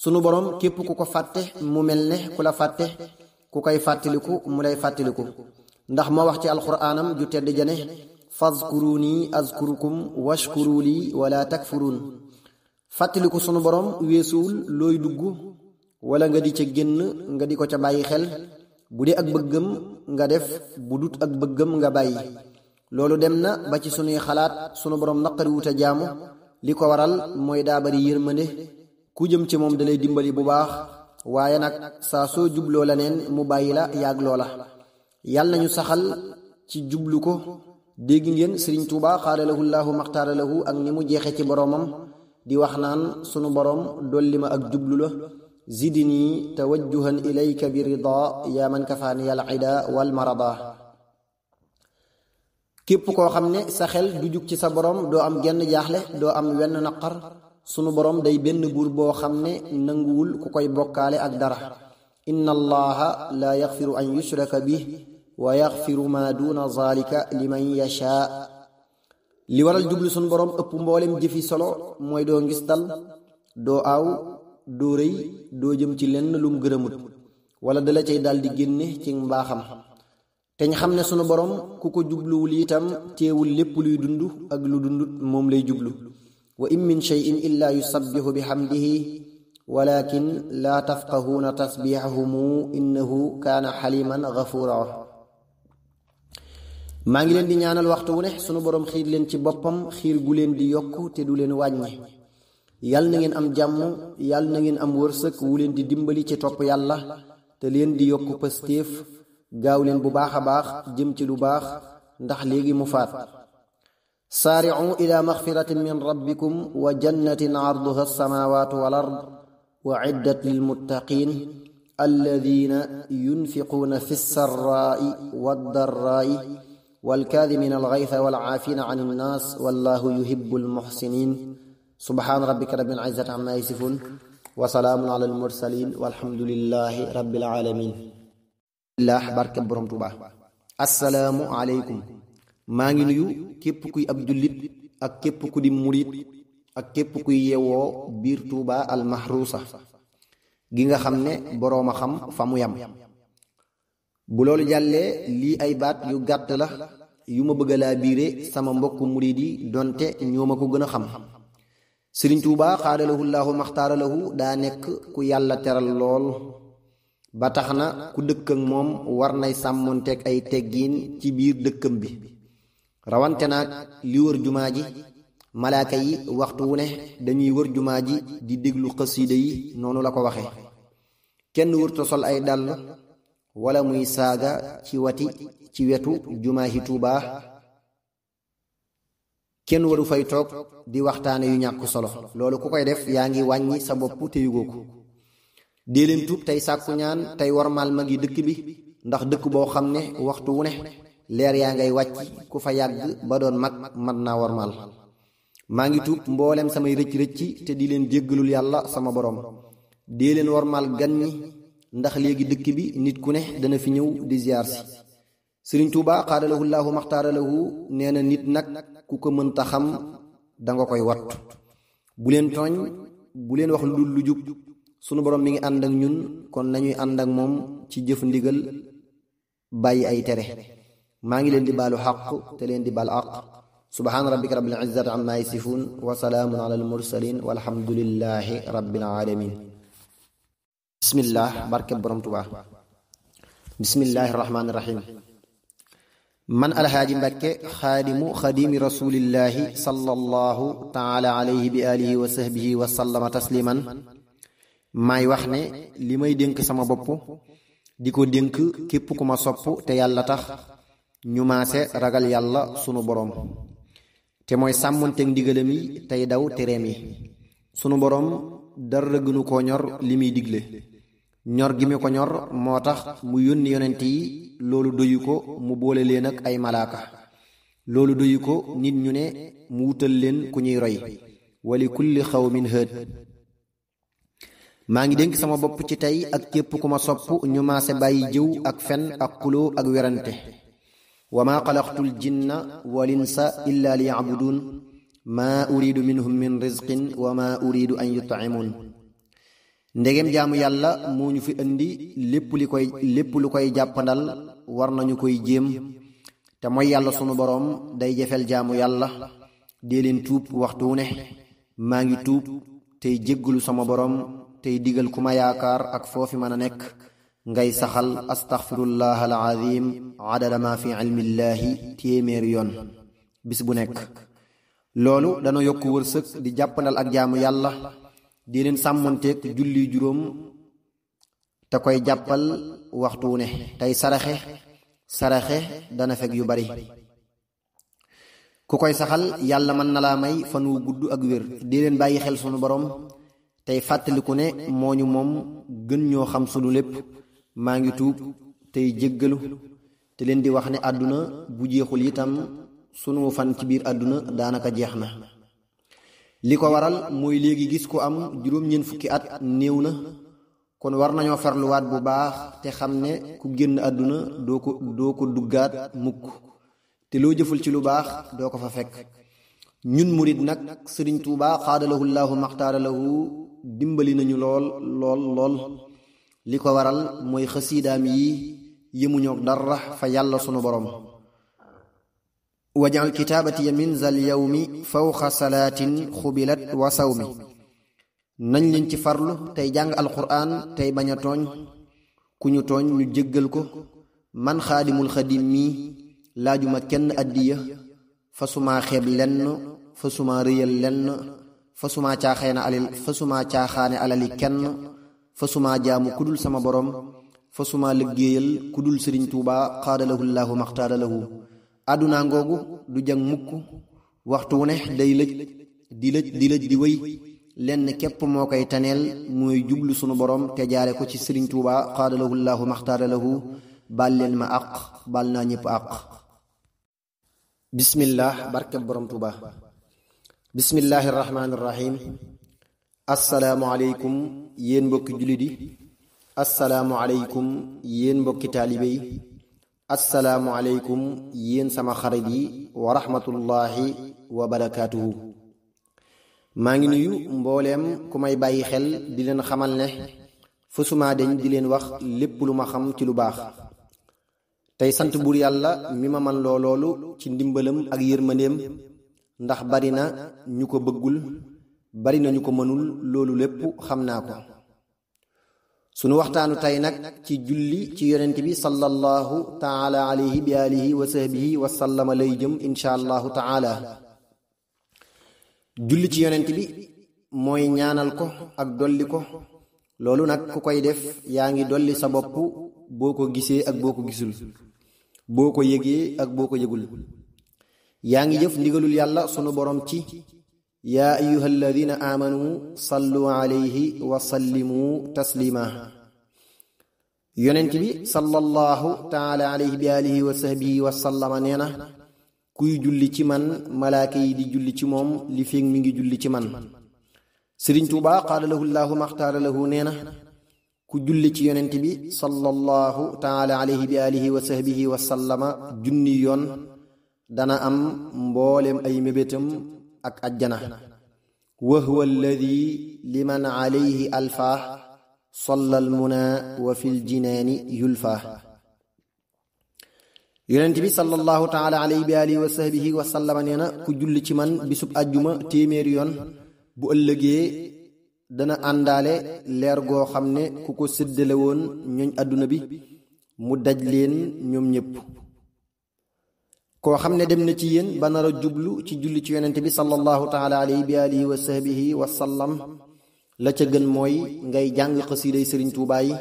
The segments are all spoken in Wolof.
sunu borom képp ku ko fàtte mu mel ne ku la fàtte ku koy fàttaliku mu lay fàttaliku ndax moo wax ci alquraanam ju tedd jane fazkuruni azkurukum washkuru li wala takfurun. fàttaliku sunu borom weesuwul looy dugg wala nga di ca génn nga di ko ca bàyyi xel, bu dee ak bëggam nga def, bu dut ak bëggam nga bàyyi. loolu dem na ba ci sunuy xalaat sunu borom naqari wuta jaamu, li ko waral mooy daa bari yërmande, ku jëm ci moom dalay dimbali bu baax, waaye nag saa soo jubloo la neen mu bàyyi la yàgg loola. yàlla nañu saxal ci jublu ko. dégg ngeen Sëriñ Tuubaa xaadalahu llaahu maxtaara lahu ak ni mu jeexe ci boroomam di wax naan sunu boroom dolli ma ak jublu la, zidni tawajjuhan ilayka bi rida yaa man kafaani al ida wal marada. képp koo xam ne sa xel du jug ci sa boroom doo am genn jaaxle, doo am wenn naqar. sunu boroom day benn buur boo xam ne nanguwul ku koy bokkaale ak dara. inna allaha la yaxfiru an yushraka bih wa yaxfiru ma duna zalika liman yashaa. li waral jublu sunu boroom ëpp mboolem jëfi solo mooy doo ngistal, doo aaw, doo rëy, doo jëm ci lenn lum gërëmut wala dala cay daldi génne ci mbaaxam. te ñu xam ne sunu boroom ku ko jubluwul itam teewul lépp luy dund ak lu dundut moom lay jublu. wa in min shay'in illa yusabbihu bihamdihi walakin la tafqahuuna tasbihahumu innahu kaana xaliman gafura. maa ngi leen di ñaanal waxtu wu ne sunu boroom xiir leen ci boppam xiir gu leen di yokk te du leen wàññi. yàlla na ngeen am jàmm, yàlla na ngeen am wërsëg wu leen di dimbali ci topp yàlla te leen di yokk pastéef. gaaw leen bu baax a baax jëm ci lu baax ndax léegi mu faat. saari'u ila maxfiratin min rabbikum wa jannatin arduha alsamawatu wal ard wa iddat lilmuttaqin alladina yunfiquuna fi lsarraai waddarraai walkaadimina algaytha walcaafina an innaas wallahu yuhibbu almuxsinin. subhaana rabbika rabbil izzati amma yasifun wa salaamun ala almursalin walhamdulillahi rabbil alamin. barke borom Tuuba. assalaamu aleykum. maa ngi nuyu képp kuy ab jullit ak képp ku di murit ak képp kuy yewoo biir Tuuba almahruusa gi nga xam ne boroom a xam fa mu yam. bu loolu jàllee lii ay baat yu gàtt la yu ma bëgg laa biire sama mbokk murit yi donte ñoo ma ko gën a xam. Sëriñ Tuuba xaadalahu llaahu maxtaara lahu daa nekk ku yàlla teral lool ba tax na ku dëkk ak moom war nay sàmmonteeg ay teggiin ci biir dëkkam bi. rawante naag li wër jumaa ji, malaaka yi waxtu wu ne dañuy wër jumaa ji di déglu xasiida yi noonu la ko waxe. kenn wërta sol ay dàll wala muy saaga ci wetu jumaa yi Tuubaa. kenn waru fay toog di waxtaane yu ñàkk solo. loolu ku koy def yaa ngi wàññi sa bopp te yugoo ko. dee leen tuub tey sàkku ñaan tey warmaal mag yi dëkk bi ndax dëkk boo xam ne waxtu wu ne leer yaa ngay wàcc ku fa yàgg ba doon mag mat naa warmaal. maa ngi tuub mboolem samay rëcc-rëcc te di leen jéggalul yàlla sama borom. dee leen warmaal gan ñi ndax léegi dëkk bi nit ku ne dana fi ñëw di ziyaar si. Sëriñ Tuuba xaadalahu llaahu maxtaara lahu nee na nit nag ku ko mënta xam danga koy wattu. bu leen tooñ, bu leen wax lu dul lu jub. sunu borom mi ngi ànd ak ñun kon nañuy ànd ak moom ci jëf ndigal bàyyi ay tere. maa ngi leen di baalu xaq te leen di baal àq. subhaana rabbika rabbil izzati amma yasifun wa salaamun ala almursalin walhamdulillahi rabbil alamin. bismillah barke borom Tuuba. bismillahi rahmaani rahim. man alhaaji Mbàkke xaadimi rasulillahi sallallahu taala alayhi bi alihi wa sahbihi wa sallama tasliman. maay wax ne li may dénk sama bopp di ko dénk képp ku ma sopp te yàlla tax ñu maase ragal yàlla sunu boroom te mooy sàmmonteeg ndigalam yi tey daw tereem yi. sunu boroom dara gënu koo ñor li muy digle. ñor gi mi ko ñor moo tax mu yónni yonent yi. loolu doyu ko mu boole leen ak ay malaaka. loolu doyu ko nit ñu ne mu wutal leen ku ñuy roy. wali kulli xawmin hëd. maa ngi dénk sama bopp ci tey ak képp ku ma sopp ñu maase bàyyi jëw ak fen ak xuloo ak werante. wa maa xalaqtul jinna wal insa illa li yacbuduun maa uridu minhum min rizqin wa maa uridu an yutcimuun. ndegem jaamu yàlla moo ñu fi indi lépp lu koy jàppandal war nañu koy jéem te mooy yàlla sunu boroom day jafel jaamu yàlla. dee leen tuub waxtu wu ne maa ngi tuub tey jéggalu sama boroom tey digal ku ma yaakaar ak foofi mën a nekk ngay saxal astaxfirullah al azim adada ma fi ilmillaahi téeméeri yoon bis bu nekk. loolu dana yokk wërsëg di jàppandal ak jaamu yàlla. di leen sàmmonteeg julli juróom te koy jàppal waxtu wu ne tey saraxe dana fekk yu bari. ku koy saxal yàlla mën na laa may fan wu gudd ak wér. di leen bàyyi xel sunu borom tey fàttaliku ne moo ñu moom gën ñoo xam sunu lépp. maa ngi tuub tey jéggalu te leen di wax ne àdduna bu jeexul itam sunu fan ci biir àdduna daanaka jeex na. li ko waral mooy léegi gis ku am juróom-ñeent fukki at néew na. kon war nañoo farluwaat bu baax te xam ne ku génn àdduna doo ko duggaat mukk te loo jëful ci lu baax doo ko fa fekk. ñun murid nag Sëriñ Tuubaa xaadalahu llaahu maxtaara lahu dimbali nañu lool. li ko waral mooy xasiidaam yi yemuñook dara fa yàlla sunu borom. wajal kitaabati min zal yawmi fawqa salaatin xubilat wa sawmi. nañ leen ci farlu tey jàng alquraan tey bañ a tooñ ku ñu tooñ ñu jéggal ko. man xaadimul xadim mi laajuma kenn addiya fasumaa xeeb lenn fasumaa rëyal lenn fasumaa caaxaane alali kenn fasumaa jaamu kudul sama borom fasumaa liggéeyal kudul Sëriñ Tuubaa xaadalahu llaahu maxtaara lahu. àdduna ngoogu du jàng mukk waxtu wu ne day lëj di wéy lenn képp moo koy taneel mooy jublu sunu borom te jaare ko ci Sëriñ Tuubaa xaadalahu llaahu maxtaara lahu. baal leen ma àq baal naa ñépp àq. bismillah barkeb borom Tuubaa. bismillahi rahmaani rahim. assalaamu aleykum yéen mbokki jullit yi. assalaamu aleykum yéen mbokki taalibe yi. assalaamu aleykum yéen sama xarit yi wa rahmatullahi wa barakaatuhu. maa ngi nuyu mbooleem ku may bàyyi xel di leen xamal ne fësumaa deñ di leen wax lépp lu ma xam ci lu baax. tey sant buur yàlla mi ma man loolu ci ndimbalam ak yërmandeem ndax bari na ñu ko bëggul bari na ñu ko mënul loolu lépp xam naa ko. sunu waxtaanu tey nag ci julli ci yonent bi sallallahu taala alayhi bi alihi wa sahbihi wa sallama lay jëm insha allahu taala. julli ci yonent bi mooy ñaanal ko ak dolli ko. loolu nag ku koy def yaa ngi dolli sa bopp boo ko gisee ak boo ko gisul, boo ko yëgee ak boo ko yëgul. yaa ngi jëf ndigalul yàlla sunu borom ci yaa ayyuha alladina amanu sallu alayhi wa sallimu taslima. yonent bi sallallahu taala alayhi bi alihi wa sahbihi wa sallama nee na kuy julli ci man malaaka yi di julli ci moom li feeg mi ngi julli ci man. Sëriñ Tuubaa qaadalahu llaahu maxtaara lahu nee na ku julli ci yonent bi sallallahu taala alayhi bi alihi wa sahbihi wa sallama junni yoon dana am mboolem ay mébétam ak ajjana. wa huwa alladi liman alayhi alfaa sallal muna wa fil jinaani yulfaa. yonent bi sallallahu taala alayhi bi alihi wa sahbihi wa sallama nee na ku julli ci man bisub àjjuma téeméeri yoon bu ëllëgee dana àndaale leer goo xam ne ku ko séddale woon ñooñ àdduna bi mu daj leen ñoom ñépp. koo xam ne dem na ci yéen ba nar a jublu ci julli ci yonent bi sallallahu taala alayhi bi alihi wa sahbihi wa sallam la ca gën mooy ngay jàng xasiiday Sëriñ Tuubaa yi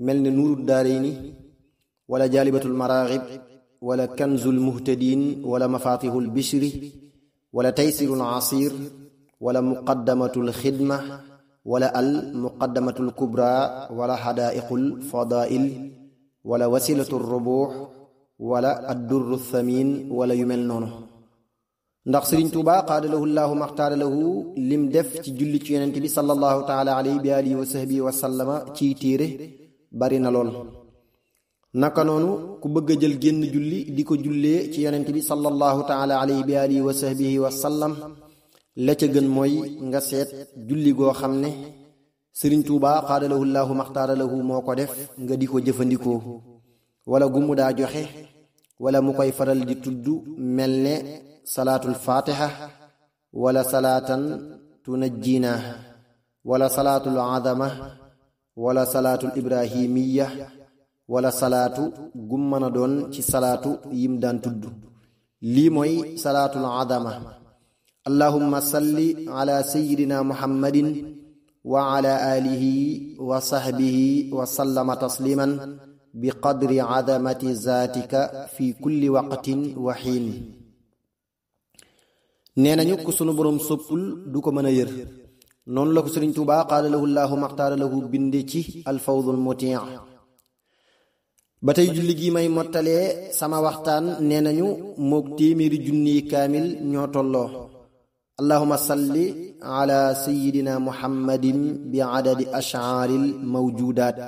mel ne nuurud daarayni wala jaalibatul maraaxib wala kanzul muhtadin wala mafatihul bishri wala taysirul asir wala muqaddamatul xidma wala al muqaddamatul kubra wala xadaaiqul fadail wala wasilatul rubuux wala addurru thamin wala yu mel noonu. ndax Sëriñ Tuubaa qaadalahu llaahu maxtaara lahu lim def ci julli ci yonent bi sallallahu taala alayhi bi alihi wa sahbihi wa sallama ciy téere bari na lool. naka noonu ku bëgg a jël génn julli di ko jullee ci yonent bi sallallahu taala alayhi bi alihi wa sahbihi wa sallam la ca gën mooy nga seet julli goo xam ne Sëriñ Tuubaa xaadalahu llaahu maxtaaralahu moo ko def nga di ko jëfandikoo wala gumu daa joxe wala mu koy faral di tudd mel ne salaatul faatiha wala salaatan tunajjina wala salaatul adama wala salaatul ibrahimiya wala salaatu gum mën a doon ci salaatu yim daan tudd lii mooy salaatul adama allahumma salli ala sayyidina muhammadin wa ala alihi wa sahbihi wa sallama tasliman bi qadri adamati zaatika fi kulli waqtin wa xiin. nee nañu ko sunu boroom soppul du ko mën a yër noonu la ko Sëriñ Tuubaa qaala llaahu maxtaara lahu binde ci alfawdul mutii. ba tey julli gi may mottalee sama waxtaan nee nañu mook téeméeri junniy kaamil ñoo tolloo. allahuma salli ala sayyidina muhammadin bi adadi ash'aaril mawjudaat.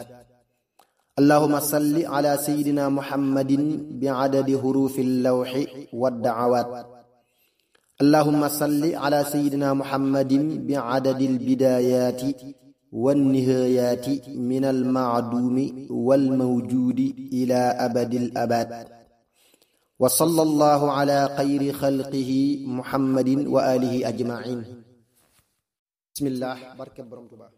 allahuma salli ala sayyidina muhammadin bi adadi huruufil lawxi wadda'awaat. allahuma salli ala sayyidina muhammadin bi adadil bidaayaati wannihayaati minal ma'duumi wal mawjuudi ilaa abadil abaad. wa sallallahu ala xayri xalqihi muhammadin wa alihi ajmain. bismillah barke borom Tuubaa.